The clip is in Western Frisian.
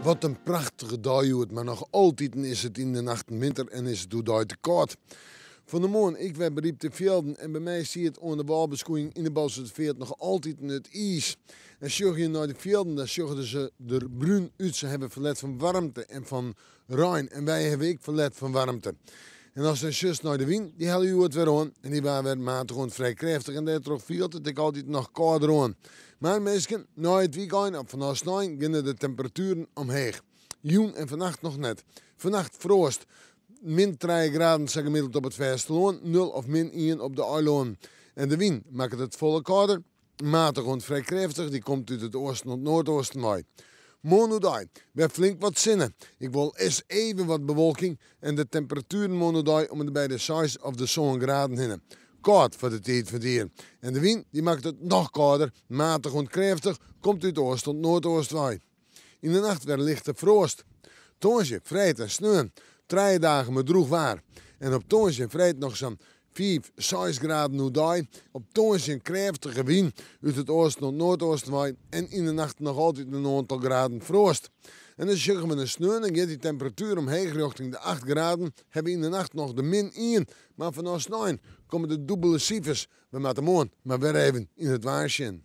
Wat in prachtige dei hjoed, mar noch altiten is it yn de nachten winter en is it oerdei te kâld. Fan 'e moarn ik wer berypte fjilden en by my siet oan de wâlbeskoeiïng yn de Boalserterfeart noch altiten it iis. En sjoch je nei de fjilden, dan sjogge se der brún út. Se hawwe ferlet fan waarmte en fan rein en wy hawwe ek ferlet fan waarmte. En ast dan sjochst nei de wyn, dy helle hjoed wer oan en dy waard wer matich oant frij krêftich en dêrtroch fielt it ek altyd noch kâlder oan. Mar minsken, nei it wykein of fanôf snein geane de temperatueren omheech. Jûn en fannacht noch net. Fannacht froast. Min trije graden sa gemiddeld op it fêstelân, nul of min ien op de eilânen. En de wyn makket it folle kâlder. Matich oant frij krêftich, dy komt út it oasten oant noardoasten wei. Moarn oerdei wer flink wat sinne, ek wol is even wat bewolking en de temperatueren moarn oerdei om en by de seis of de sân graden hinne. Kâld foar de tiid fan it jier. En de wyn dy makket it noch kâlder, matich oant krêftich, komt út oast oant noardoast wei. Yn de nacht wer lichte froast. Tongersdei, freed en sneon trije dagen mei drûch waar. En op tongersdei en freed noch sa'n fiif, seis graden oerdei. Op tongersdei in krêftige wyn út it oasten oant noardoasten wei en yn de nacht noch altyd in oantal graden froast. En dan sjogge we nei sneon en giet dy temperatuer omheech rjochting de acht graden. Hawwe we yn de nacht noch de min ien, mar fanôf snein komme de dûbele sifers. We moatte moarn mar wer even yn it waar sjen.